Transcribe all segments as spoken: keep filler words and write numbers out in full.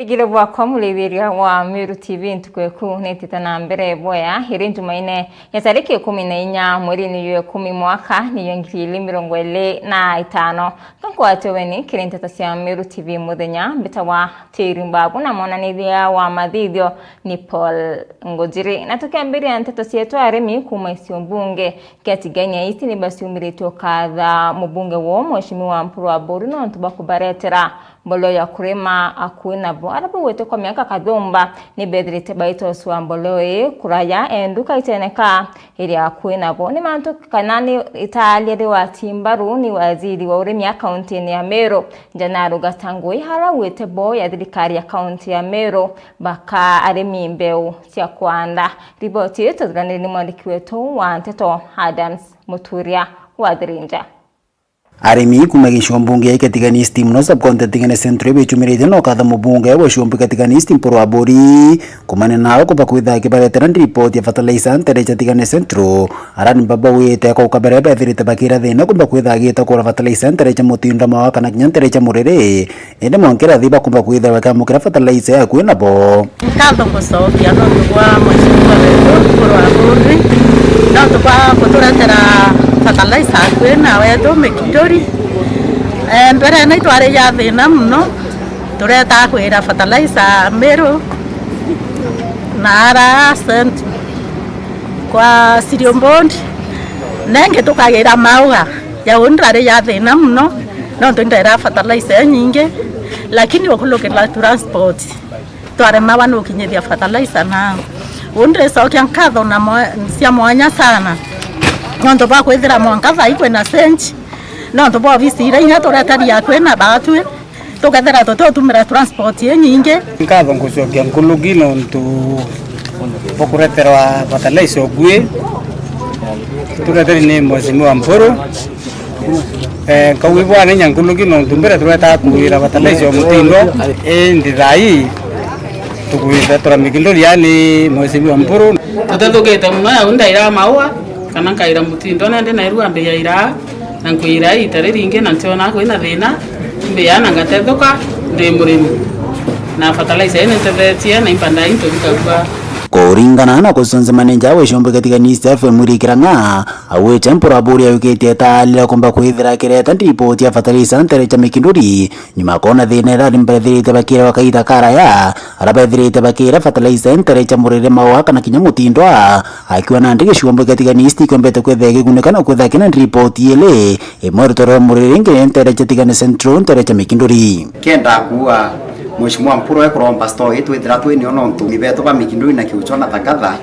Gire bwakwa muriithiria wa Meru T V, ntuku eku nitite na mbere bwea, iri Njumaine ya tariki ikumi na inya mweri-ini jwa ikumi mwaka niyo ngiri igiri mirongo iri na itano. Nkakwatio weni kiri nteto cia Meru T V muthenya, mbitagwa Tiri Mbabu na mwananithia wa mathithio ni Paul Ngujiri. Na tukiambiria nteto cietu, arimi kuuma icio mbunge kia Tigania East ni baciumiritue ukatha mubunge woo Mheshimiwa Mpuru Aburi nontu bwa kubaretera mboleo ya kurima akui nabo. Aria baugite kwa miaka kathumba ni bethirite baitosua mboleo ii kuraya, endu kaiteneka iri akui nabo. Ni mantu kana ni itaaria riwatimbaru ni waziri wa urimi a kaunti-ini ya Meru, Njanaro Gatangui, aria augite bo ya thirikari ya kaunti ya Meru baka arimi mbeu cia kwanda. Riboti ii twithuranire ni mwandiki wetu wa nteto Adams Muturia wa Thirinja. Arimi kuuma gicigo mbunge gia Tigania East muno sub-county ya Tigania Central bichumiritie na ukatha mubunge wa gicigo mbunge gia Tigania East Mpuru Aburi kumania nao kumba kwitha akibaretera ripoti ya fertilizer ntere cia Tigania Central. Arani baba wite kwa ukabere bethirite bakira thina kumba kwitha agita kugura fertilizer ntere cia mutindo mawa kana kinya ntere cia muriri. Indi mwankira thi bakumba kwithirwa bakiamukira fertilizer ya akui nabo. Nkatho ngucokia nontu bwa Mheshimiwa wetu Mpuru Aburi, nontu bwa kuturetera fertilizer akui na wetu Mikinduri. Eh, mbere ni twari ja thina muno, tureta kwira fertilizer Meru na ara Central kwa Cereal Board, nengi tukagira mauga ya uni ndari ya thina muno, nontu ndera fertilizer inyingi, lakini ukulukira transport, twaremawa ni ukinyithia fertilizer na uni ndicokia nkatho na mwa-, cia mwanya sana, nontu bwa kwithira mwanka thai kwina cenji, nontu bwa obisi iria inya tureteria kwina batwi, tukethira tutiutumira transport inyingi. Nkatho ngucokia nkuruki nontu bwa kureterwa fertilizer ukui tureteri ni Mheshimiwa Mpuru. Eh, nkauga ibwane nya nkuruki nontu mbere turetaa kuwira fertilizer o mutindo, indi thai tukwitha turamikinduri yani Mheshimiwa Mpuru. Tutethukite muno ya uni ndaira maua kana nkaira mutindo, nandi nairua mbiaira na nkwira ita riringi na ntiona kwina thina, mbiana ngatethuka ndi murimi, na fertilizer ii nintethetie na imba ndai nturikagua. Kuringana na kucunca maneja wa gicigo mbunge gia Tigania East F M Willy Kirang'a, augite Mpuru Aburi ayukitie etaarire kumba kwithira akireta ripoti ya fertilizer ntere cia Mikinduri, nyuma akona thina irari mbere thirite bakira kaita karaya, ara bethirite bakira fertilizer ntere cia muriri mawa kana kinya mutindwa, akiuga nandi gicigo mbunge gia Tigania East ikiombete kwithira ikigunika na kwithira kina ripoti ili imwe rutoro rwa muriri ngi ntere cia Tigania Central, ntere cia Mikinduri. Kenda kuuga Mheshimiwa Mpuru ekuromba store ii twithira twinio nontu ni betu ba Mikinduri na Kiuchwa na Thakatha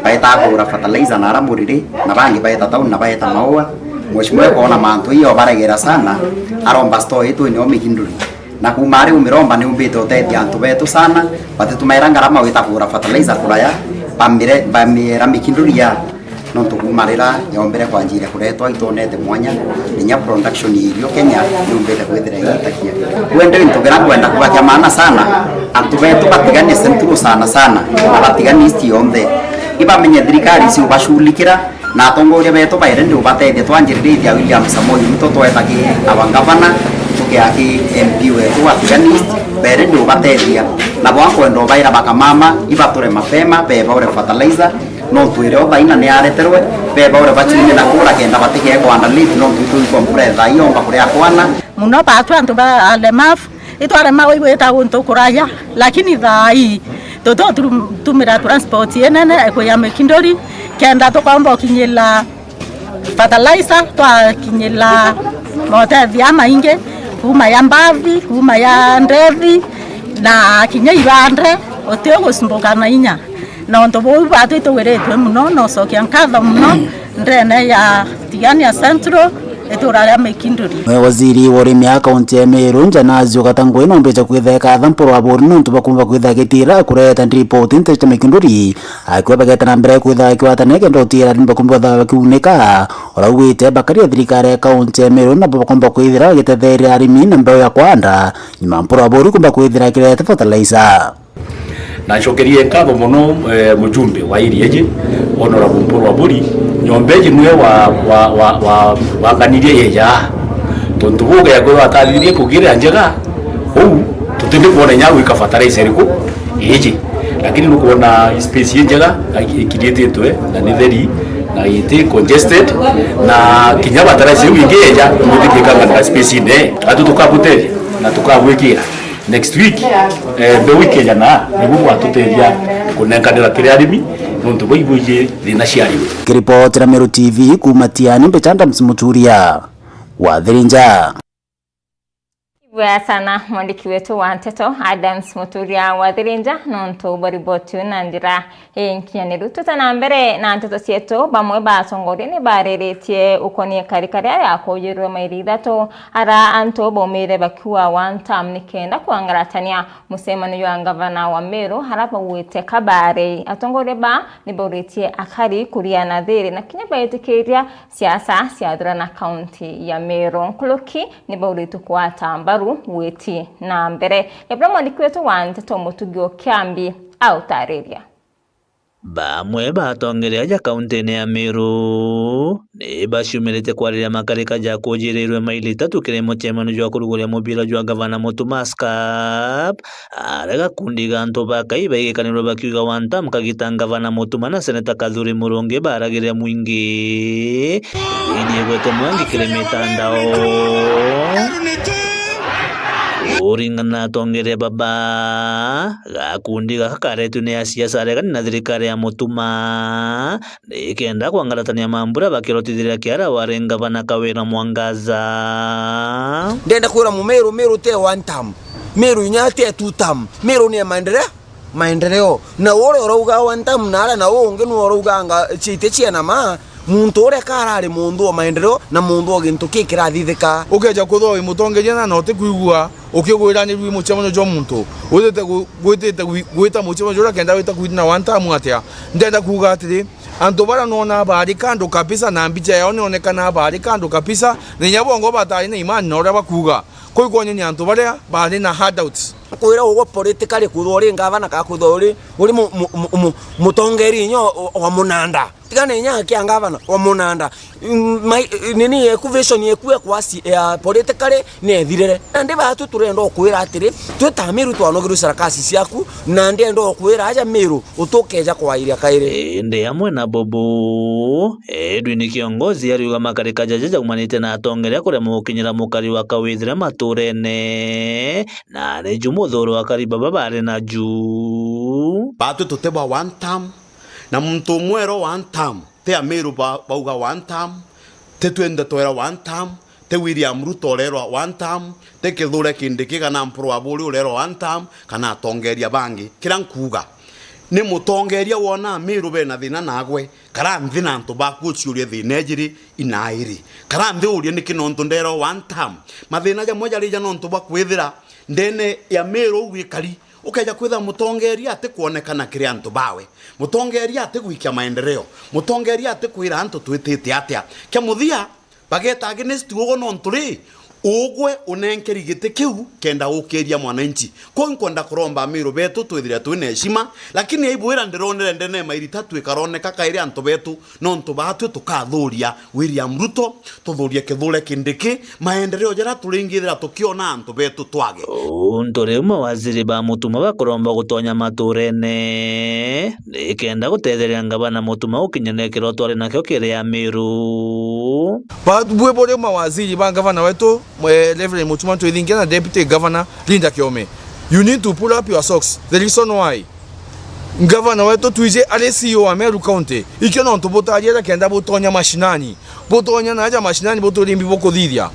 baetaa kugura fertilizer na ara muriri, na bangi baeta tauni na baeta maua. Mheshimiwa ekoona mantu iyo baregera sana, aromba store ii twinio Mikinduri. Na kuuma ari umiromba ni umbite utethia antu betu sana, batitumaira ngarama wita kugura fertilizer kuraya, bamire-, bamiera Mikinduri ya nontu kuuma rira yombere kwanjire kuretwa itonete mwanya, inya production ya irio Kenya yumbite kwithira igitakia. Kwende into bira kwenda kugakia maana sana, antu betu ba Tigania Central sana sana, na ba Tigania East yonthe, ibamenye thirikari icio ubashugulikira, na atongoria betu baire ndi ubatethia. Twanjiriritie a William Samoei Ruto tweta ki aba ngavana, tukea ki M P wetu wa Tigania East, baire ndi ubatethia. Nabo akwenda ubaira bakamama, ibature mapema, bebaure fertilizer, nontu irio thaina ni areterwe, beba uria bachumie na kura kenda batigee kwanda late, nontu itwikwa mbura ethaa iomba kuria kwana. Muno batu antu ba alemavu, itwarema igwita guntu kuraya, lakini thaa ii tututumira transport inene ekuya Mikinduri, kenda tukomba ukinyila fertilizer, twakinyila motethia maingi, kuma ya mbathi, kuma ya ndethi, na kinya ibande, uti ugusumbuka na inya. Nontu buu batu itugiritwe muno, na ucokia nkatho muno ndene ya Tigania Central, itura ria Mikinduri. Mwe waziri wa urimi a kaunti ya Meru, Njanazio Gatangui, nombite kwitheka atha Mpuru Aburi nontu bakumba kwitha agitira kureta ripoti ntere cia Mikinduri, akiuga bageta na mbere kwitha akiwatana kenda utira ni bakumba kwitha bakiunika. Uraugite bakaria thirikari ya kaunti ya Meru nabo bakumba kwithira bagitetheria arimi na mbeu ya kwanda, nyuma Mpuru Aburi kumba kwithira akireta fertilizer. Na ncokerie nkatho mono, eh, mujumbe wa area iji, Honorable Mpuru Aburi, nyomba iji niwe wa, wa, wa, wa, wakanirie yeja. Tontu bugea kwithwa atariririe kugira njega, uu Tutindi kwona inya gwika fertilizer iriku iji, lakini nukwona space i njega, ikiriititwe na ni theri, na iti congested, na kinya fertilizer iu ingi yeja, imwitikie ikanganira space ine. Atu tukabutethia na tukabwikira next week, eh, mbeu ikeja na niguo bwatutethia kunenkanira kiri arimi, nontu bwa ibwiji thina cia arimi. Kiripotera Meru T V kuuma Tiani, mbicha Adams Muturia wa Thirinja. Ibwega sana mwandiki wetu wa nteto, Adams Muturia wa Thirinja, nontu bwa riboti iu na njira inkinyaniru. Twite na mbere na nteto cietu, bamwe ba atongoria ni bariritie ukonie kari karia gakuujirwe maili ithatu, ara antu baumire bakiuga one term nikenda kwangaratania mucemanio jwa ngavana wa Meru, ara bauite Kabare. Atongoria ba ni bauritie akari kuria na thiri na kinya baitikiria siasa ciathurana kaunti ya Meru. Nkuruki ni bauritwe kugwata mbaru witi na mbere. Gabriel mwandiki wetu wa nteto Mutugi o Kiambi autariria. Bamwe ba atongeria aja kauntine ya Meru ni baciumiritie kwariria makarika ja kuujirirwe maili itatu kiri mucemanio jwa kuruguria mubira jwa Gavana Mutuma Cup, aria gakundi ga antu bakai baigikanirwe bakiuga one term kagita Gavana Mutuma na Seneta Kathuri Murungi baragirire mwingi thini igwete mwangi kiri mitandao. Kuringana na atongeria baba, gakundi gaka karetwe ni asiasa aregani na thirikari ya Mutuma, nikenda kwangaratania mambura bakirotithirira kiara wari ngavana Kawira Mwangaza. Ndenda kwira Mumeru, Meru ti one term. Meru inya ti two term. Meru ni ya maendeleo, maendeleo. Na uria urauga one term na ara na ungi nu urauganga ciite ciena ma, muntu uria ka arari muntu wa maendeleo na muntu wa gintu ki kirathithika. Ukeja kwithwa wi mutongeria na, na utikwigua ukigwiranirua i mucemanio jwa muntu, witite gu-, gwitite gwi-, gwita mucemanio juria kenda wita kwithina one term atia? Ndenda kuuga atiri, antu baria nona bari kando kabisa na mbicha yao nionekana bari kando kabisa, na inya bongo batari na imani na uria bakuuga. Kuu ikwonyania antu baria bari na handouts. Kwira ugwe politically kwithwa uri ngavana ka kwithwa uri, uri mu-, mu-, mu-, mu-, mutongeria inya wa, wa munanda. Tigana inya kia ngavana wa munanda. Mm, my, nini eku vision eku ekwa si-, ya politically ni ethirire. Nandi batu turenda ukwira atiri, twi ta Meru twanogirwe sarakasi ciaku, na ndienda ukwira aja Meru utukeja kwairia kairi. Indi amwe na Bobo, Edwin Kiongozi ariuga makarika jaja jaumanite na atongeria kuremwa gukinyira mukari wa Kawithire maturene, na ni ju muthuro akari baba bari na ju. Batu tuti ba one term, na muntu umwe ero one term, ti Amiru ba-, bauga one term, ti twi ndeto era one term, ti William Ruto urerwa one term, ti Kithure Kindiki kana Mpuru Aburi urerwa one term, kana atongeria bangi. Kira nkuuga, ni mutongeria wona Amiru bena thina nagwe, kara nthi na antu baku uciurie thina ijiri inairi, kara nthi urie niki nontu nderwa one term. Mathina jamwe jarija nontu bwa kwithira ndene ya Miru uu ikari, ukeja kwithira mutongeria atikwonekana kiri antu bawe, mutongeria atigwikia maendeleo, mutongeria atikwira antu twitite atia. Kia muthia, bageta against ugwe nontu ri, ugwe unenkeri giti kiu kenda ukiria mwananchi. Kwou nkwenda kuromba Amiru betu twithire twina heshima, lakini aibwira ndironere ndene ya mairi tatu ikaroneka kairi antu betu, nontu batwi tukathuria William Ruto, tuthurie Kithure Kindiki, maendeleo jaria turingithira tukiona antu betu twage. Untu riu mawaziri ba Mutuma bakuromba gutonya maturene nikenda gutetheria ngavana Mutuma gukinyania kiroto ari nakio kiri Amiru. Ba-, bwi buri mawaziri ba ngavana wetu, mwe Reverend Mutuma Ntwithingia na Deputy Governor Linda Kiome, you need to pull up your socks. The reason why, ngavana wetu twiji ari C E O wa Meru County, ikio nontu butaria aria kenda butonya mashinani, butonya na aja mashinani buturimbi bukuthithia.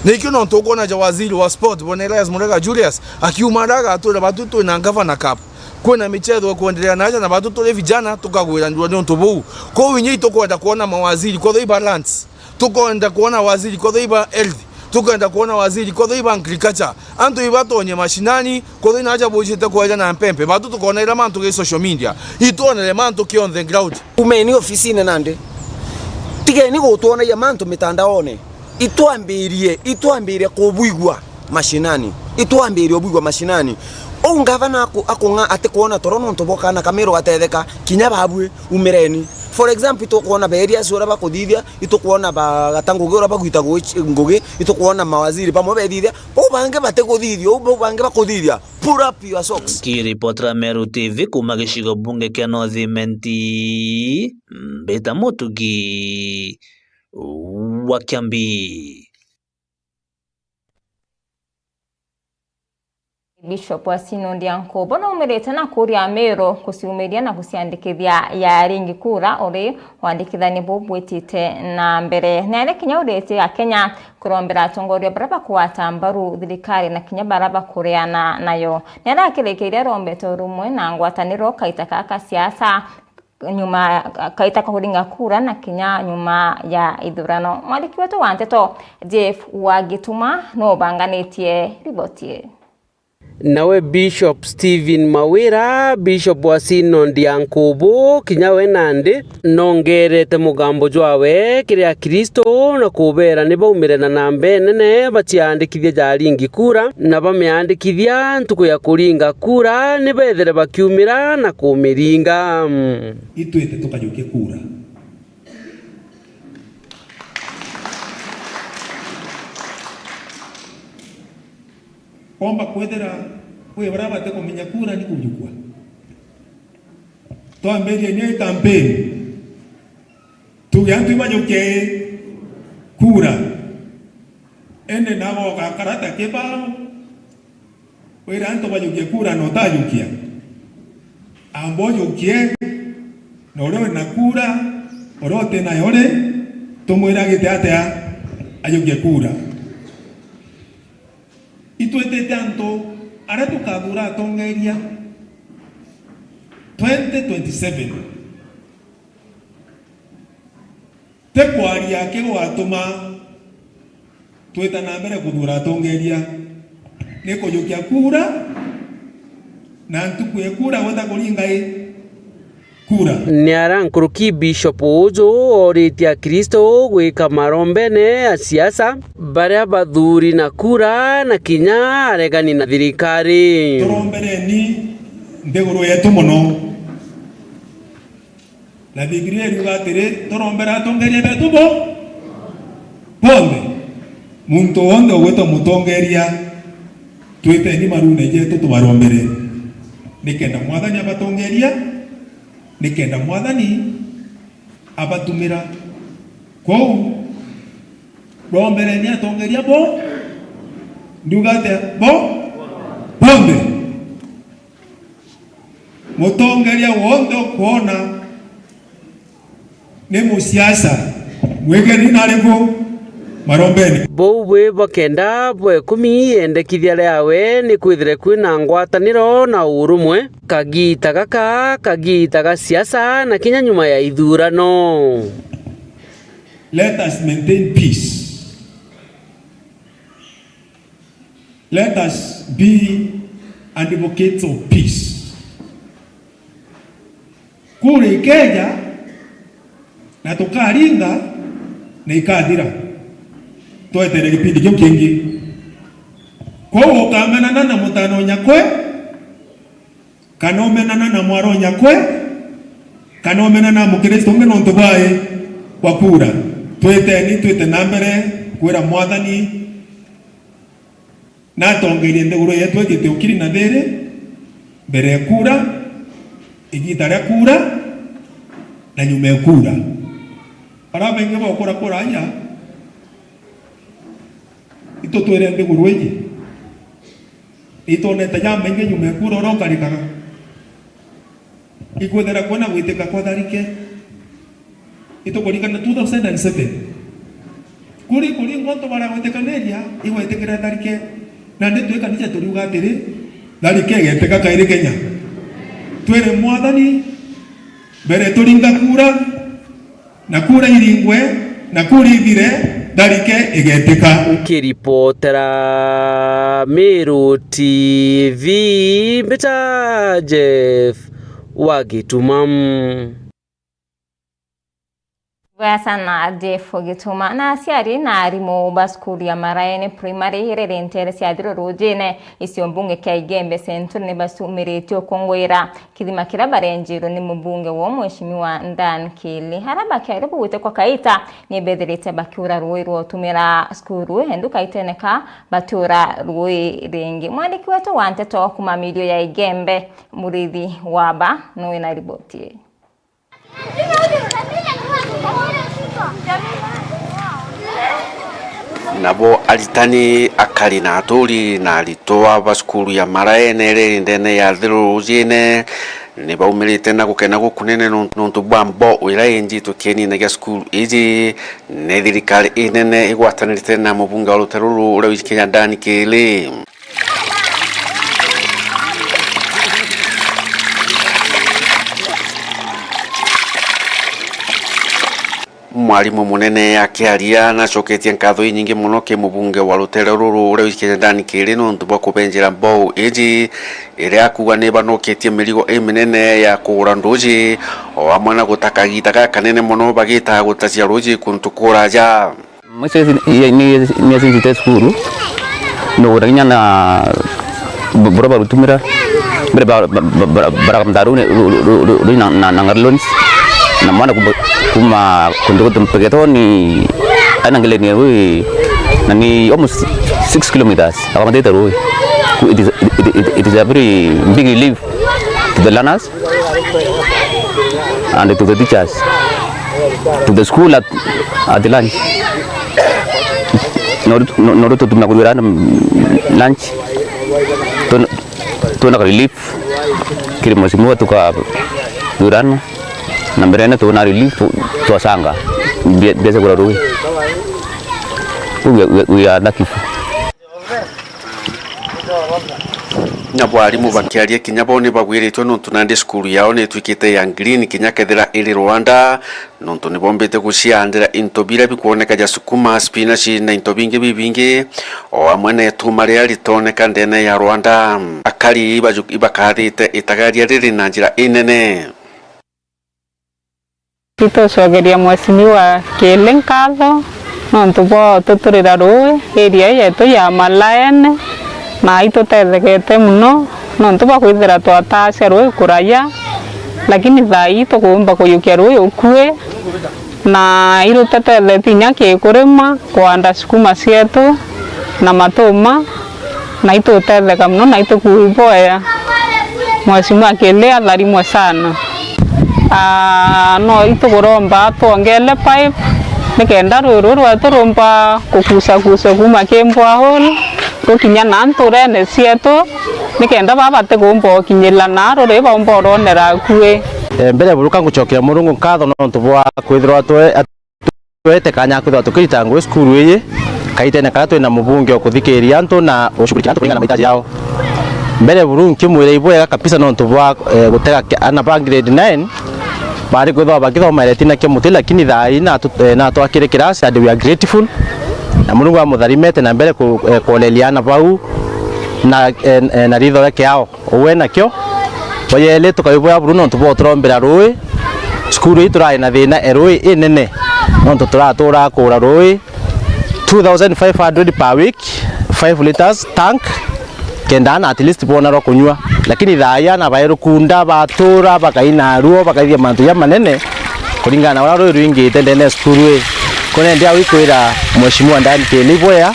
Na ikio nontu ukwona ja waziri wa sport, bwana Elias Murega Julius, akiuma ara agatura batu twina Governor Cup. Kwina michetho ikuendelea na aja na batu turi vijana tukagwiranirwa ni untu buu. Kwou inya itukwenda kwona mawaziri kwethwa iba lands, tukwenda kwona waziri kwethwa iba health, tukwenda kwona waziri kwethwa iba agriculture. Antu ibatonye mashinani, kwethwa ina aja bujite kweja na mpempe. Batu tukona ira mantu gi social media. Itwonere mantu kionthe ground. Umeni ofisine nandi. Tigeni gutwonagia mantu mitandaone. Itwambirie, itwambirie kubwigua mashinani. Itwambirie ubwigua mashinani. Uu ngavana aku-, akung'a atikwona toro nontu bwa kana Kamiru gatetheka, kinya babui, umireni. For example, itukwona ba Elias uria bakuthithia, itukwona ba Gata Ngugi uria bagwita gwi-, ngugi, itukwona mawaziri bamwe bethithia, bau bangi batikuthithia, uu bau bangi bakuthithia. Pull up your socks. Nkiripotera Meru T V kuuma gicigo bunge kia North Imenti, Mbita Mutugi wa Kiambi. Bishop wa Synod ya Nkubu naumirite na kuuria Amiru guciumiria na guciandikithia ya ringi kura uri wandikithania buu bwitite na mbere. Nere kinya urite Akenya kurombera atongoria baria bakugwata mbaru thirikari na kinya baria bakureana nayo. Nere akirikiria arombete urumwe na ngwataniro kaita ka ka siasa nyuma, kaita ka kuringa kura na kinya nyuma ya ithurano. Mwandiki wetu wa nteto Jeff Wagituma nubanganitie riboti ii. Nawe Bishop Stephen Mawira, Bishop wa Synod ya Nkubu, kinya we nandi nongerete mugambo jwawe kiri Akristo na kubeera ni baumire na namba inene baciandikithie ja ringi kura, na bamiandikithia ntuku ya kuringa kura ni bethire bakiumira na kumiringa. Itwite tukajukia kura. Kwomba kwithira kwi baria batikumenya kura ni kujukua. Twambirie ni campaign. Tuge antu ibajukie kura. Indi nawe ugakara ta kibao, wire antu bajukie kura na utajukia. Amba ujukie, na uria wina kura, uria uti nayo ri, tumwire agite atia ajukie kura. Itwitite antu aria tukathuura atongeeria twenty twenty-seven. Ti kwaria aki gugatuma twita na mbere kuthuura atongeeria, ni kujukia kura, na ntuku ya kura gwita kuringa i kura. Ni ara nkuruki Bishop uju ooritie Akristo gwika marombene ya siasa baria bathuuri na kura na kinya aregani na thirikari. Turombereni nthiguru yetu mono. Na Bibilia iriuga atiri, turombere atongeeria betu bo bonthe. Muntu wonthe ugwitwa mutongeeria, twiteni maruune jetu tubarombere, nikenda Mwathani abatongeeria, nikenda Mwathani abatumira. Kwou, rombereni atongeeria bo, ndiuga atia? Bo bonthe. Mutongeeria wonthe ukwona ni musiasa, mwigeni na ariku marombene. Buu bwi bwa kenda bwa ikumi, yendekithia riawe ni kwithire kwina ngwataniro na urumwe kagiita gaka, kagiita ga siasa na kinya nyuma ya ithurano. Let us maintain peace. Let us be advocates of peace. Kura ikeeja na tukaringa na ikathira, twetere gipindi kiu kingi. Kwou ukamenana na mutano nyakwe, kana umenana na mwaro nyakwe, kana umenana na mukristo ungi nontu bwai bwa kura. Twiteni, twite na mbere kwira Mwathani na atongeerie nthiguru yetu igite ukiri na thiri, mbere ya kura, igiita ria kura, na nyuma ya kura. Aria baingi baukura kura aja, itutwire nthiguru iji, itwonete jamaingi nyuma ya kura uria ukarikaga. Ikwithira kwina gwitika kwa tharike. Itukurikana two thousand and seven. Kuri, kuri ngonto baragwitikaniria, igwetikira tharike. Nandi twi kanisa turiuga atiri, tharike igetika kairi Kenya. Twire Mwathani, mbere turinga kura, na kura iringwe, na kura ithire, tharike igetika. Nkiripotera Meru T V, mbita Jeff wa Gituma. Bwega sana Jeff Gituma. Na aciari na arimu ba cukuru ya Maraene Primary iriri ntere cia Thiru Rujine, icio mbunge kia Igembe Central, ni bacumiritie ukungwira kithima kiria barenjirwe ni mubunge wo Mheshimiwa Dan Kili. Aria bakiari bugwite kwa kaita, ni bethirite bakiura ruui rwa utumira cukuru, endu kaitene ka batiura ruui ringi. Mwandiki wetu wa nteto kuma mirio ya Igembe, Murithi Waba, ni wina riboti ii. Nabo aritani, akari na aturi na aritwa ba cukuru ya Maraene iri ndene ya Thiru Rujine ni baumirite na gukena gukunene nun-, nuntu bwa mboo iria injitwe kienine gia cukuru iji ni thirikari inene igwatanirite na mubunge wa rutere ruru uria wijikenya Dan Kili. Mwarimu munene akiaria nacoketie nkatho inyingi mono ki mubunge wa rutere ruru uria wijikenya Dan Kili nuntu bwa kubenjera mbou iji iria akuga ni banoketie mirigo iminene ya kugura nduji, o amwe na guta kagita gakanene mono bagitaga gutacia ruji kuntu kuraja. Mwiso isi, ni, ni, ni isi ncite cukuru, nugura kinya na bu-, bura barutumira, mbere ba, ba, ba, ba, barakamta ruu ni, ru, ru, ru, ru, ru, na, na, na ngari loans, na mwana kuma, kuma kuntu gutu Mpeketoni, aina ngele ni ruu, na ni almost six kilometers, akamatite ruu. It is, it, it, it, it is a very big relief to the learners and to the teachers, to the school at, at large. No, no, no, tutumia kuthurana lunch. Tuna, tuna relief. Kiri mheshimiwa tukathuranwa. Na mbere ene tuna relief tu-, twasanga. Mbia, mbia cia kugura rui. We, we, we are lucky. Na bwarimu bakiaria kinya bo ni bagwiritwe nontu nandi cukuru yao ni itwikite ya green kinya kethira iri Rwanda, nontu ni bombite guciandira into biria bikwoneka ja sukuma, spinach na into bingi bibingi, o amwe na ituma riria ritoneka ndene ya Rwanda. Akari ibaju-, ibakathite itagaria riri na njira inene. Itucokeria Mheshimiwa Kili nkatho nontu bwa ututurira rui area yetu ya Malaene, na itutethekete mono nontu bwa kwithira twatacia rui kuraya, lakini thaa ii tukuumba kuyukia rui ukui, na irutetethetie inya ki kurima, kuanda sukuma cietu na matuma, na itutetheka mono, na itukuiboya Mheshimiwa Kili atharimwe sana. Ah, no itukuromba atwongele pipe, nikenda rui ruru rwetu rumba kukusakusa kuma ki borehole rukinya na nturene cietu, nikenda baba batikuumba ukinyirira na ruri baumba uronera akui. Eh, mbere buruka ngucokeria Murungu nkatho nontu bwa kwithirwa twe twete kanya kwithirwa tukirita ngugi cukuru iji, kaitene karia twina mubunge ukuthikiria antu na gushughulikia antu kuringana na mahitaji yao. Mbere buru nkimwira ibwega kabisa nontu bwa, eh, gutega ki-, ana ba grade nine, bari kwithirwa bakithoma ere tina kia muti, lakini thaa ii natu-, eh, natwakire kirasi and we are grateful. Na Murungu amutharimete na mbere ku-, eh, kwoleria ana bau na, eh, eh, na ritho ria kiao. Uwe nakio, oyele tukaiboya buru nontu bwa uturombera rui. Cukuru ii turari na thina e rui inene, nontu turaturaa kuura rui two thousand five hundred per week, five liters tank, kenda ana at least boona rwa kunyua. Lakini thaa ii ana bairukunda, batura, bakaina ruo, bakaithia mantu jamanene, kuringana na uria rui rwingite ndene ya cukuru ii. Kune ndi au ikwira Mheshimiwa Dan Kili ibwea,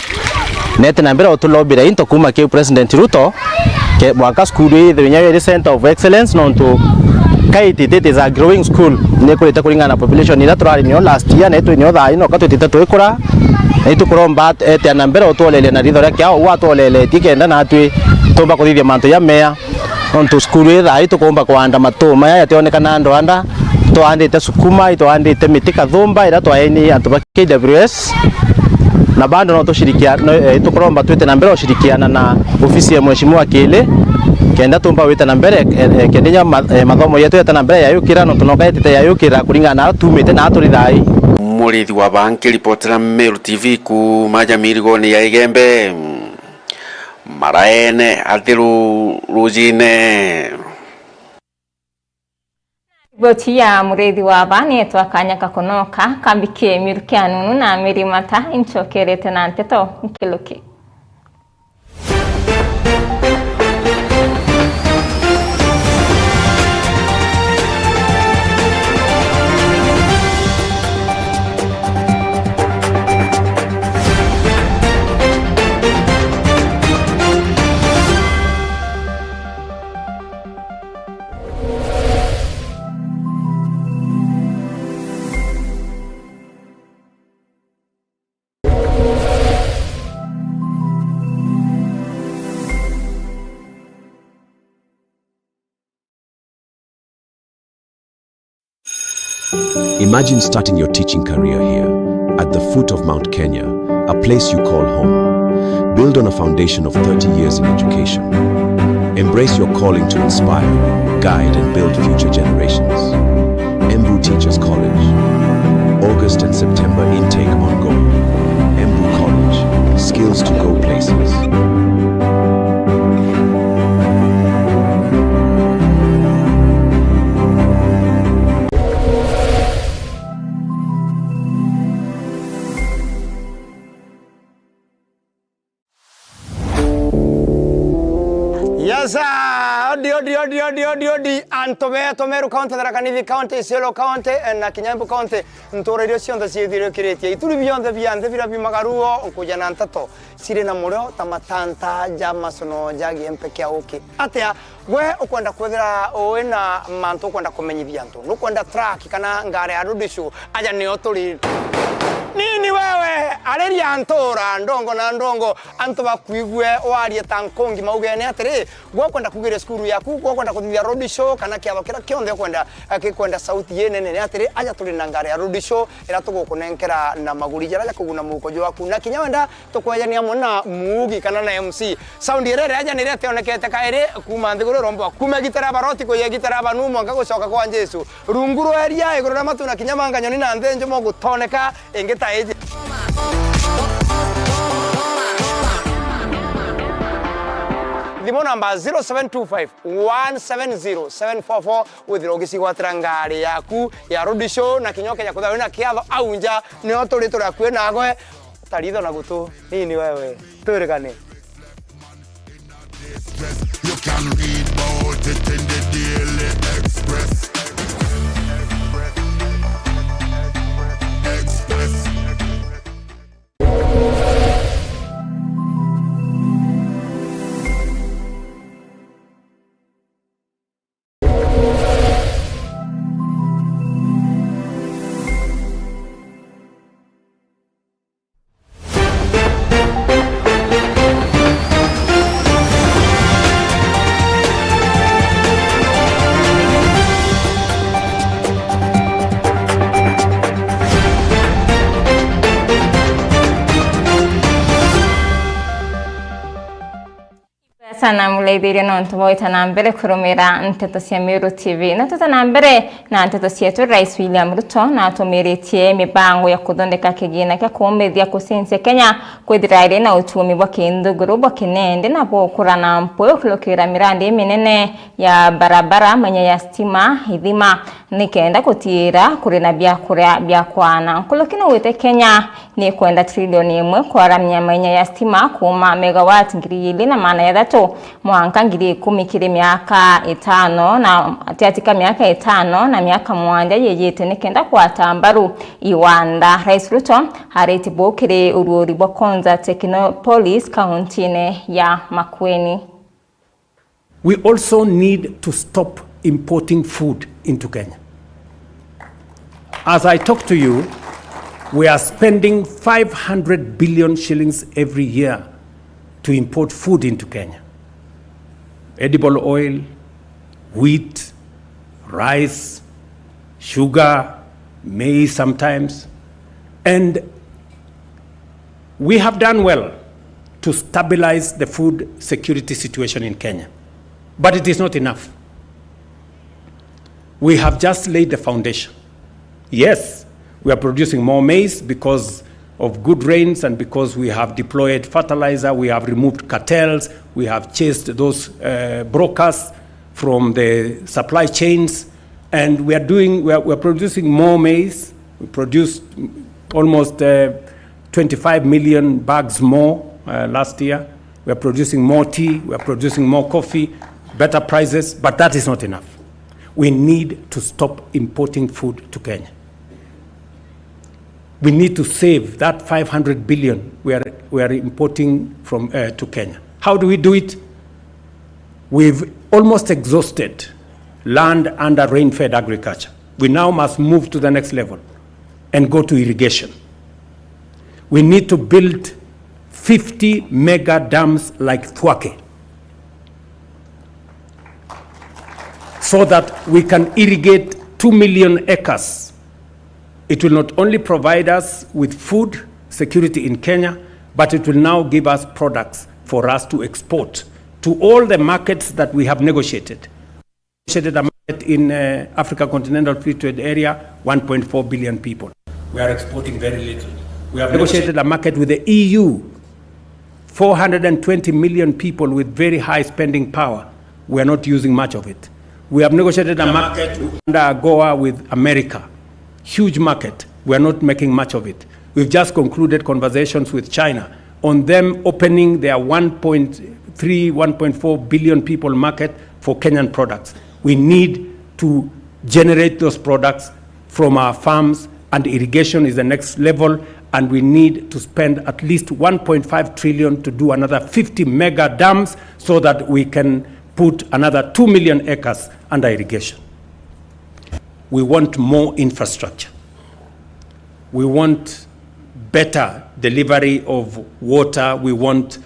nete na mbere utulobira into kuma ki President Ruto, ke mwanka cukuru ii ithirwe inya iri center of excellence, nontu Kaitit, it is a growing school, ni ikurite kuringana na population iria turari nio last year, na itwi nio thaa ino ka twitite twikura, na itukuromba at-, etia na mbere utwoleria na ritho ria kiao, uu atwoleletie kenda natwi tumba kuthithia mantu jamea, nontu cukuru ii thaa ii tukumba kuanda matuma jaja jationekana andu anda, itwaandite sukuma, itwaandite miti kathumba iria twaeni antu ba K W S, na bado no tushirikia-, no, eh, tukuromba twite na mbere ushirikiana na ofisi ya Mheshimiwa Kili, kenda tumba wite na mbere, eh, eh, kenda inya ma-, eh, mathomo yetu yete na mbere yayukira, nontu noka yetite yayukira kuringana na aria tumite na aria turi thaa ii. Murithi wa Banki, ripotera Meru T V kuma Jamirigoni ya Igembe, Maraene, Athiru, Rujine. Riboti ya Muriithi wa Aba nietwa Kanya Kakonoka, kambikie miruki ya nunu na mirimata, incokerete na nteto nkiluki. Imagine starting your teaching career here, at the foot of Mount Kenya, a place you call home. Build on a foundation of thirty years in education. Embrace your calling to inspire, guide, and build future generations. Embu Teachers College. August and September intake ongoing. Embu College. Skills to go places. Yes, sir. Odi, odi, odi, odi, odi, odi. Antu betu Meru County, Tharaka Nithi County, Isiolo County, eh, na kinya Embu County, ntura iria cionthe ciithiurukiritie. Ituri bionthe bia nthi biria biumagaru o nkuja na nteto ciri na murio ta matanta ja macono ja giempe kia uki. Atia? Gwe ukwenda kwithira ui na mantu ukwenda kumenyithia antu, nukwenda track kana ngari ya road show, aja nio turi. Nini wewe, ariria ntura ndongo na ndongo, antu bakwigue warie ta nkungi maugene atiri, gwe ukwenda kugiria cukuru yaku, gwe ukwenda kuthithia road show, kana kiatho kiria kionthe ukwenda, eh, gikwenda sauti inene, ni atiri, aja turi na ngari ya road show, iria tugukunenkera na maguri jaria ja kuguna muhuko jwaku. Na kinya wenda tukwejania amwe na muugi kana na M C. Sound iria ireja ni iria tionekete kairi kuuma nthiguru irombwa. Kuuma gitara baroti kuya gitara banu mwanka gucoka kwa Jesu. Rungu rwa iria, iguru ria matu na kinya manga nyoni na nthi njumo gutoneka ingi ta iji. Thimu namba zero seven two five, one seven zero, seven four four, withirwa ugicigwatira ngari yaku ya road show na kinya ukeja kwithirwa wina kiatho au nja, nio turi turi akui nagwe. Taritho na gutu, nini wewe? Twirigane. You can read about it in the Daily Express. Express. Sana mulaithiria nontu bwa gwita na mbere kurumira nteto cia Meru T V. Na twita na mbere na nteto cietu, Rais William Ruto natumiritie mibango ya kuthondeka kigina kia kuumithia kucenjia Kenya kwithira iri na uchumi bwa kinthuguru bwa kinende na bwa ukura na mpwi ukurukira mirandi iminene ya barabara, manya ya stima, ithima, nikenda gutiira kuri na biakuria bia kwana. Nkuruki niwite Kenya nikwenda trilioni imwe kwaramia manya ya stima kuuma megawati ngiri ili na magana jathatu mwanka ngiri ikumi kiri miaka itano na, atiatika miaka itano na miaka mwanja yijite nikenda kwata mbaru iwanda. Rais Ruto ariti buu kiri uruuri bwa Konza Technopolis kauntine ya Makueni. We also need to stop importing food into Kenya. As I talk to you, we are spending five hundred billion shillings every year to import food into Kenya. Edible oil, wheat, rice, sugar, maize sometimes. And we have done well to stabilize the food security situation in Kenya, but it is not enough. We have just laid the foundation. Yes, we are producing more maize because of good rains and because we have deployed fertilizer, we have removed cartels, we have chased those, uh, brokers from the supply chains. And we are doing, we are, we are producing more maize. We produced almost, uh, twenty-five million bags more, uh, last year. We are producing more tea, we are producing more coffee, better prices, but that is not enough. We need to stop importing food to Kenya. We need to save that five hundred billion we are, we are importing from, uh, to Kenya. How do we do it? We've almost exhausted land under rain-fed agriculture. We now must move to the next level and go to irrigation. We need to build fifty mega dams like Thwake, so that we can irrigate two million acres. It will not only provide us with food security in Kenya, but it will now give us products for us to export to all the markets that we have negotiated. Negotiated a market in, uh, Africa Continental Free Trade Area, one point four billion people. We are exporting very little. We have negotiated a market with the E U, four hundred and twenty million people with very high spending power. We are not using much of it. We have negotiated a market under AGOA with America. Huge market. We are not making much of it. We've just concluded conversations with China on them opening their one point three, one point four billion people market for Kenyan products. We need to generate those products from our farms, and irrigation is the next level, and we need to spend at least one point five trillion to do another fifty mega dams so that we can put another two million acres under irrigation. We want more infrastructure. We want better delivery of water. We want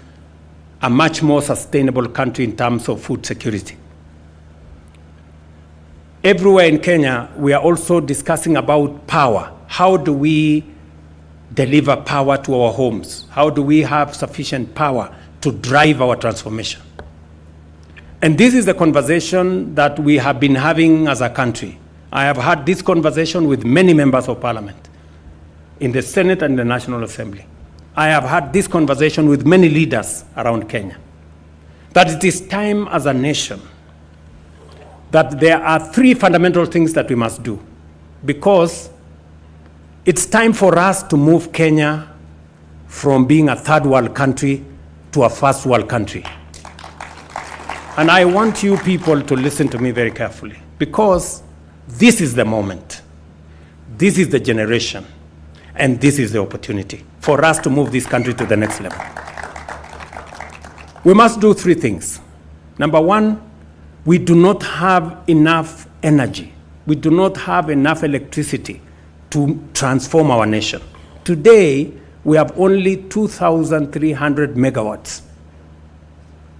a much more sustainable country in terms of food security. Everywhere in Kenya, we are also discussing about power. How do we deliver power to our homes? How do we have sufficient power to drive our transformation? And this is the conversation that we have been having as a country. I have had this conversation with many members of parliament in the Senate and the National Assembly. I have had this conversation with many leaders around Kenya, that it is time as a nation that there are three fundamental things that we must do, because it's time for us to move Kenya from being a third world country to a first world country. And I want you people to listen to me very carefully, because this is the moment, this is the generation, and this is the opportunity for us to move this country to the next level. We must do three things. Number one, we do not have enough energy. We do not have enough electricity to transform our nation. Today, we have only two thousand three hundred megawatts.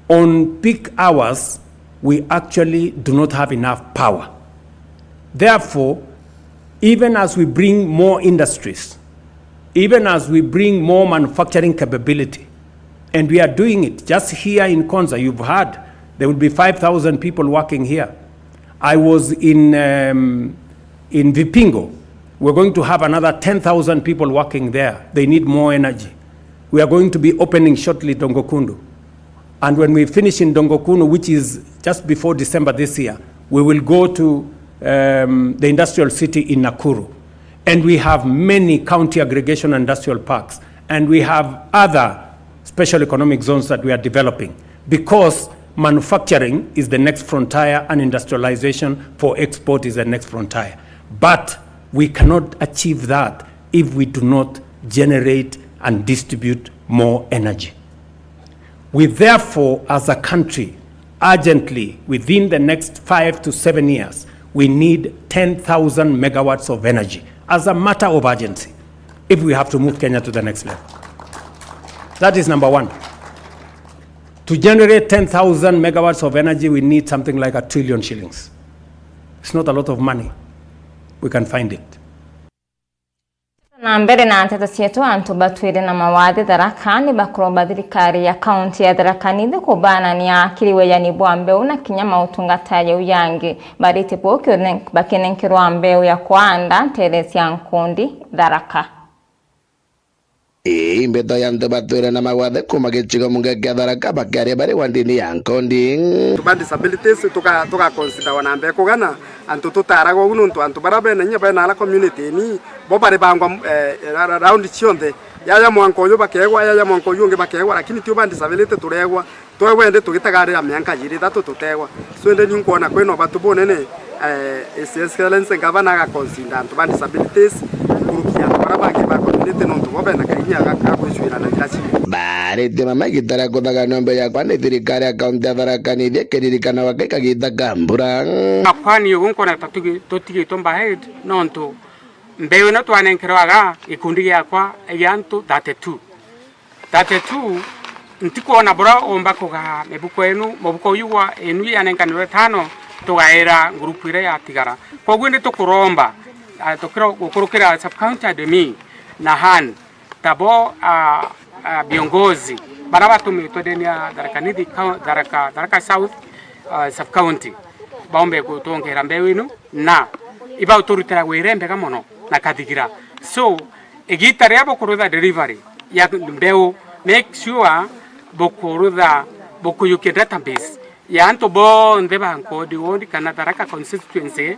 On peak hours, we actually do not have enough power. Therefore, even as we bring more industries, even as we bring more manufacturing capability, and we are doing it just here in Konza, you've heard there will be five thousand people working here. I was in, um, in Vipingo. We're going to have another ten thousand people working there. They need more energy. We are going to be opening shortly Dongokundu. And when we finish in Dongokundu, which is just before December this year, we will go to, um, the industrial city in Nakuru. And we have many county aggregation industrial parks. And we have other special economic zones that we are developing, because manufacturing is the next frontier and industrialization for export is the next frontier. But we cannot achieve that if we do not generate and distribute more energy. We therefore, as a country, urgently, within the next five to seven years, we need ten thousand megawatts of energy as a matter of urgency if we have to move Kenya to the next level. That is number one. To generate ten thousand megawatts of energy, we need something like a trillion shillings. It's not a lot of money. We can find it. Na mbere na nteto cietu, antu batwire na mawathi Tharaka ni bakuromba thirikari ya kaunti ya Tharaka Nithi kubanania kiri weyani bwa mbeu na kinya mautungata jau yangi. Barite bo kiune-, bakinenkerwa mbeu ya kuanda ntere cia nkundi Tharaka. Ii mbeto ya antu batwire na magwathe kuuma gicigo munge kia Tharaka bakiaria bari wandini ya Nkondi. Antu ba disabilities tuga, tuga consider wana mbee kugana antu tutaragwa uu, nontu antu baria bena inya bena ara community ini bo bari bangwa, eh, ra-, ra-, round cionthe. Yaya mwanka uyu bakegwa, yaya mwanka uyu ungi bakegwa, lakini tio ba disability turegwa. Twegwa indi tugitagarira mianka jiri ithatu tutegwa. So indi ni nkwona kwina ubatu bunene, eh, His Excellency Governor agaconsider antu ba disabilities nkuruki ya antu baria bangi ba community, nontu bo bena kainya ga, ga gwicwira na njira cii. Baritie mama igita ria kuthaganua mbeu yakwa ni thirikari ya kaunti ya Tharaka Nithi, ikiririkanagwa kai kagita ka mbura. Akwani ugu nkwona ta tugi-, tutigitwe behind, nontu mbeu ino twanenkerwaga gikundi giakwa gia antu thirty-two. Thirty-two, ntikwona bura umba kugaa mibuko enu, mubuko uyu gwa enu yanenkanirwe tano, tugaira ngurupu iria yatigara. Koguo indi tukuromba, ah, tukira gukurukira sub-county admin na han, tabo, ah, ah, viongozi, baria batumitwe ndene ya Tharaka Nithi, Tharaka, Tharaka South, ah, sub-county, baumbe gutwongera mbeu inu, na ibauturutira wira imbega mono na kathigira. So, igita riria bukurutha delivery ya mbeu, make sure bukurutha, bukuyukia database ya antu bonthe ba Nkodi ward kana Tharaka constituency,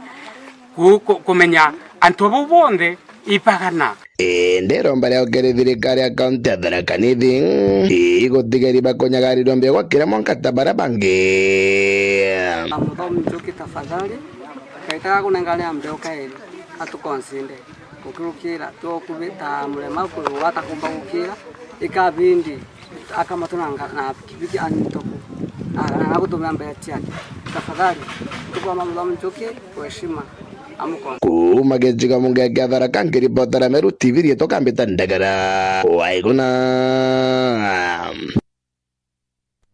ku-, ku-, kumenya antu bau bonthe ibagana. Indi iromba riao kiri thirikari ya kaunti ya Tharaka Nithi, ii gutiga iriba kunyagarirua mbeu gwa kiria mwanka ta baria bangi. Muthomi Njuki, tafadhali, kaita gakunengane mbeu kairi, atukonsinde. Gukirukira, tukubi ta murema kurugwa atakumba gukira, ikabindi akamatwe na nga-, na pikipiki anyitwe ku. Na, na, na gutumira mbere ciake. Tafadhali, tukwama Muthomi Njuki, kwa heshima, amukonde. Kuuma gicigo munge kia Tharaka, nkiripotera Meru T V, riitwa Kambita Ndagara wa Iguna.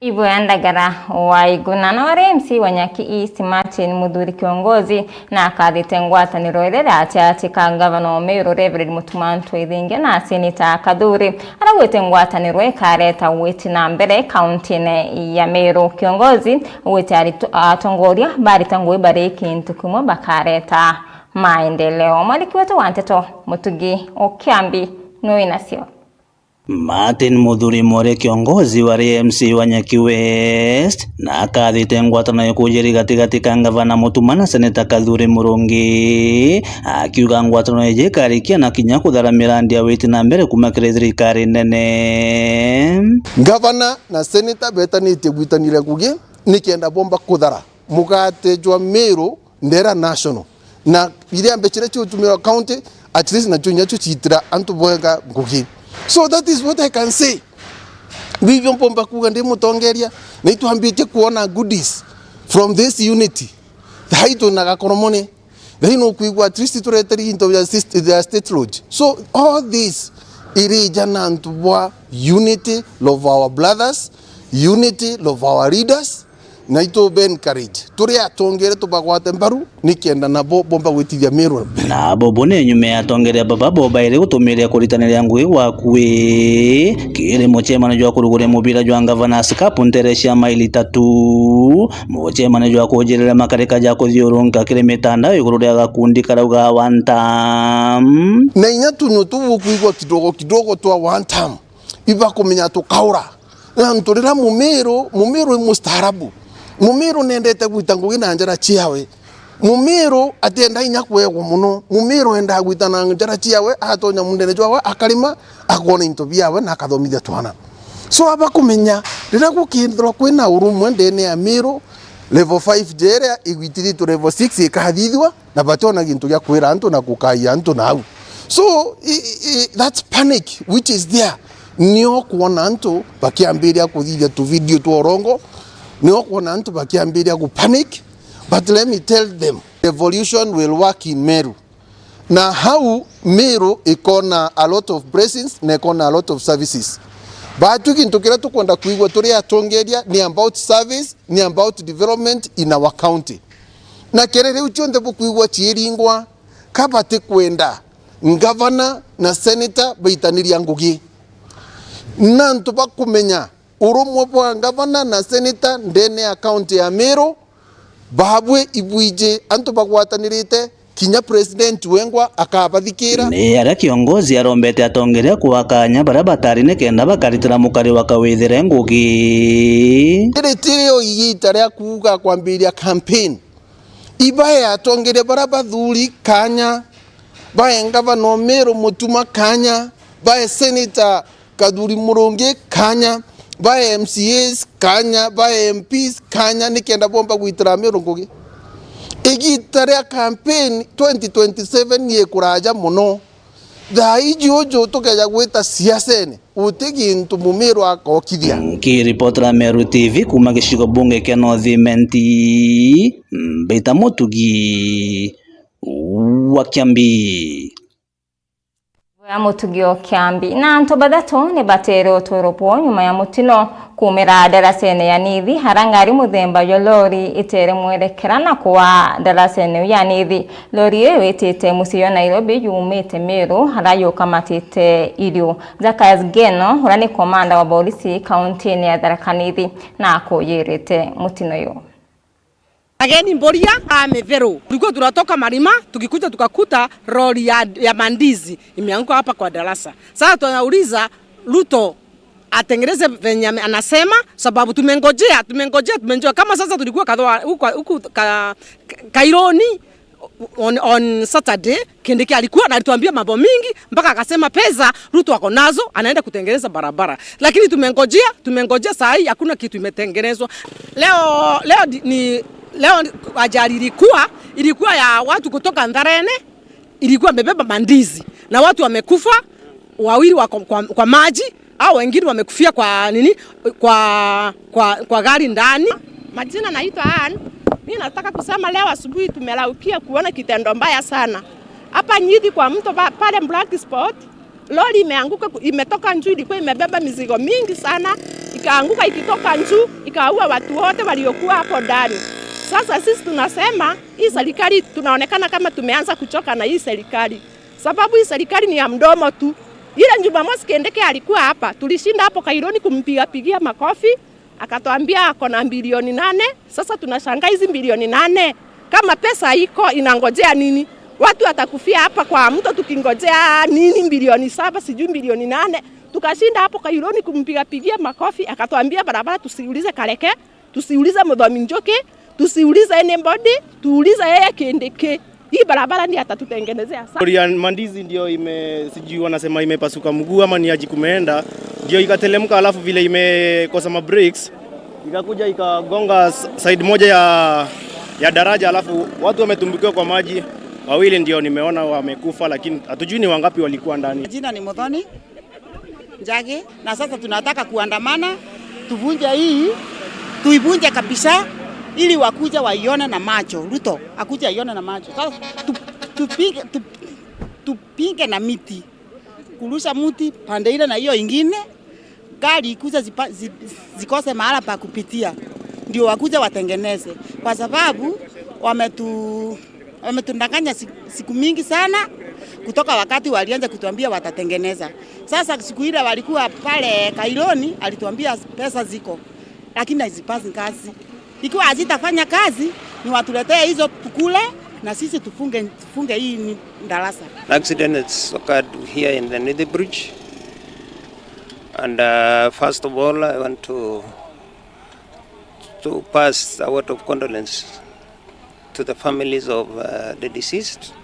Ibo ya Ndagara wa Iguna. Na wari M C wa Nyaki East, Martin Muthuri Kiongozi, na akathite ngwataniro iria iraciaci ka ngavana wa Meru, Reverend Mutuma Ntwithingia, na Seneta Kathuri. Araugite ngwataniro ikareta witi na mbere kauntine ya Meru. Kiongozi augite aritu-, atongoria barita ngugi bari kintu kimwe bakareta maendeleo. Mwandiki wetu wa nteto Mutugi Okiambi nui nacio. Martin Muthuri Mwore, kiongozi wa M C wa Nyaki West, na akathite ngwataniro ikujiri gatigati ka ngavana Mutuma na seneta Kathuri Murungi, akiuga ngwataniro iji ikarikia na kinya kuthara mirandi ya witi na mbere kuma kiri thirikari nene. Ngavana na seneta betanitie gwitanira ngugi nikenda bomba kuthara mugate jwa Meru ndera national. Na iria mbeca iria ciutumirwa county, at least nacio inya cio ciitira antu bwega ngugi. So that is what I can say. Bibio mpomba kuuga ndi mutongeria, na itwambitie kuona goodies from this unity. Thai twina gakoromone. Thai nukwigua at least tureteri into the state, the state lodge. So all this irija na antu bwa unity of our brothers, unity of our leaders, na itu be encourage. Turi atongere tubagwate mbaru, nikenda nabo bomba gwitithia Meru mbere. Na bobo ni nyuma ya atongeria baba bo bairi gutumiria kuritaniria ngugi gwa akui kiri mucemanio jwa kuruguria mubira jwa Governors Cup ntere cia maili tatu, mucemanio jwa kujirira makarika ja kuthiurunka kiri mitandao iguru ria gakundi karauga One Term. Na inya tunyo tubu kwigua kidogo kidogo twa One Term, ibakumenya tukaura. Na antu rira Mumiru, Mumiru i mustaarabu. Mumiru nendete gwita ngugi na njara ciawe. Mumiru atienda inya kwegwa muno. Mumiru endaa gwita na njara ciawe, atonya mundene jwawe, akarima, akoona into biawe na akathomithia twana. So, abakumenya, rira gukithirwa kwina urumwe ndene ya Miru, level five jeria igwitithitwe level six ikathithua, na bationa gintu gia kwira antu na gukaia antu nau. So, i, i, i, that panic which is there, nio kwona antu bakiambiria kuthithia tu video twa urongo, nio kwona antu bakiambiria gu panic, but let me tell them, revolution will work in Meru. Na hau Meru ikona a lot of blessings na ikona a lot of services. Batu gintu kiria tukwenda kwigua turi atongeria ni about service, ni about development in our county. Na kiri riu cionthe bukwigua ciiringwa, ka batikwenda ngavana na seneta baitaniria ngugi. Na antu bakumenya urumwe bwa ngavana na seneta ndene ya kaunti ya Meru, babwe ibwiji antu bagwatanirite, Kinya president wengwa akabathikira. Ni aria kiongozi arombete atongeria kua kanya baria batari nikenda bakaritira mukari wa kawithire ngugi. Riri tirio igita ria kuuga kwambiria campaign. Ibae atongeria baria bathuri kanya, bae ngavana o Meru Mutuma kanya, bae senator Kathuri Murungi kanya, ba M C As kanya, ba M Ps kanya, nikenda bomba gwitira Meru ngugi. Igita ria campaign twenty twenty-seven ni ikuraja mono. Thaa iji uju tukeja gwita siasene, guti gintu Mumiru akokithia. Nkiripotera Meru T V kuuma gicigo bunge kia North Imenti, Mbita Mutugi wa Kiambi. Ya Mutugi o Kiambi. Na antu bathatu ni bateere uturo bwoo nyuma ya mutino kuumira ndaracene ya Nithi, aria ngari muthemba jwa lori iteere mwerekera na kugwa ndaracene iu ya Nithi. Lori iu itite mucii jwa Nairobi yumite Meru, aria yukamatite irio. Zacharias Ngeno, uria ni komanda wa borisi kauntine ya Tharaka Nithi, na akuyirite mutino uyu. Ageni Mboria a Miveru. Tulikuwa tunatoka Marima, tukikuja tukakuta lori ya, ya mandizi imeanguka hapa kwa darasa. Sasa tunauliza Ruto atengeneze venye ame-, anasema, sababu tumengojea, tumengojea, tumengojea. Kama sasa tulikuwa kadhoa-, huko, huku ka-, Kaironi on, on Saturday, Kindiki alikuwa na alituambia mambo mingi, mpaka akasema pesa Ruto ako nazo, anaenda kutengeneza barabara. Lakini tumengojea, tumengojea saa hii hakuna kitu imetengenezwa. Leo, leo di-, ni, leo ajali ilikuwa, ilikuwa ya watu kutoka Ntharene, ilikuwa imebeba mandizi. Na watu wamekufa, wawili wako kwa, kwa maji, hao wengine wamekufia kwa nini? Kwa, kwa, kwa gari ndani. Majina naitwa Ann. Mimi nataka kusema leo asubuhi tumeraukia kuona kitendo mbaya sana. Hapa Nithi kwa mto ba-, pale Black Spot, lori imeanguka ku-, imetoka juu, ilikuwa imebeba mizigo mingi sana, ikaanguka ikitoka juu, ikaua watu wote waliokuwa hapo ndani. Sasa sisi tunasema, hii serikali, tunaonekana kama tumeanza kuchoka na hii serikali. Sababu hii serikali ni ya mdomo tu. Ile Jumamosi Kindiki alikuwa hapa, tulishinda hapo Kaironi kumpiga pigia makofi, akatuambia ako na bilioni nane. Sasa tunashangaa hizi bilioni nane, kama pesa iko, inangojea nini? Watu watakufia hapa kwa mto tukingojea nini? Bilioni saba, sijui bilioni nane. Tukashinda hapo Kaironi kumpiga pigia makofi, akatuambia barabara tusiulize Kareke, tusiulize Muthomi Njuki, tusiulize anybody, tuulize yeye Kindiki. Hii barabara ndiye atatutengenezea. Sa- Lori ya mandizi ndio ime-, sijui wanasema imepasuka mguu ama ni aji kumeenda, ndio ikatelemka, alafu vile imekosa ma brakes, ikakuja ikagonga s-, side moja ya, ya daraja, alafu watu wametumbukiwa kwa maji, wawili ndio nimeona wamekufa, lakini hatujui ni wangapi walikuwa ndani. Jina ni Muthoni Njagi, na sasa tunataka kuandamana, tuvunje hii, tuivunje kabisa, ili wakuje waione na macho. Ruto akuje aione na macho. Sasa tu-, tupige, tu-, tupige na miti, kurusha mti pande ile na hiyo ingine, gari ikuje zipa-, zi-, zikose mahala pa kupitia, ndio wakuje watengeneze, kwa sababu wametu-, wametudanganya si-, siku mingi sana, kutoka wakati walianza kutuambia watatengeneza. Sasa siku ile walikuwa pale Kaironi, alituambia pesa ziko, lakini hazifanyi kazi. Ikiwa hazitafanya kazi, ni watuletee hizo tukule, na sisi tufunge, tufunge hii ni darasa. An accident has occurred here in the Nithi Bridge, and, uh, first of all, I want to, to pass a word of condolence to the families of, uh, the deceased,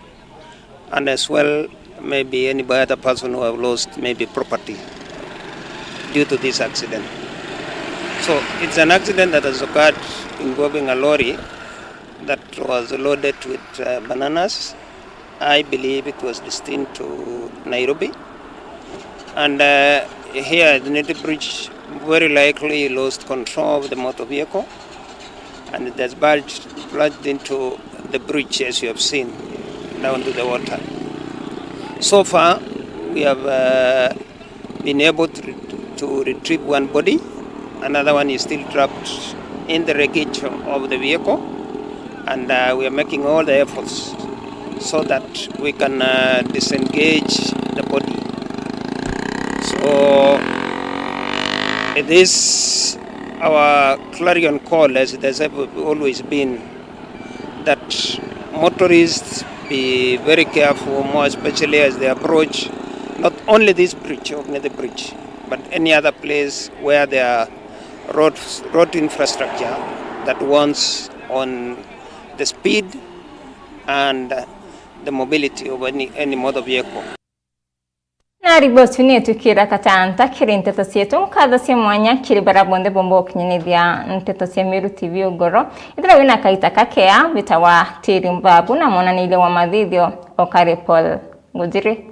and as well maybe any other person who have lost maybe property due to this accident. So it's an accident that has occurred involving a lorry that was loaded with, uh, bananas. I believe it was destined to Nairobi. And, uh, here at the Nithi Bridge, very likely lost control of the motor vehicle, and it has bulged, plunged into the bridge, as you have seen, down to the water. So far, we have, uh, been able to, to retrieve one body. Another one is still trapped in the wreckage of the vehicle, and, uh, we are making all the efforts so that we can, uh, disengage the body. So, it is our clarion call, as it has ever, always been, that motorists be very careful, more especially as they approach not only this bridge, Ognithi Bridge, but any other place where there are road, road infrastructure that warns on the speed and the mobility of any, any motor vehicle. Na riboti ni tukira katanta kiri nteto cietu. Nkatho cia mwanya kiri bara bonthe bomba gukinyithia nteto cia Meru T V ugoro. Ithira wina kaita kakea, bita wa Tiri Mbabu na mwananiria wa mathithio okare Paul Ngujiri.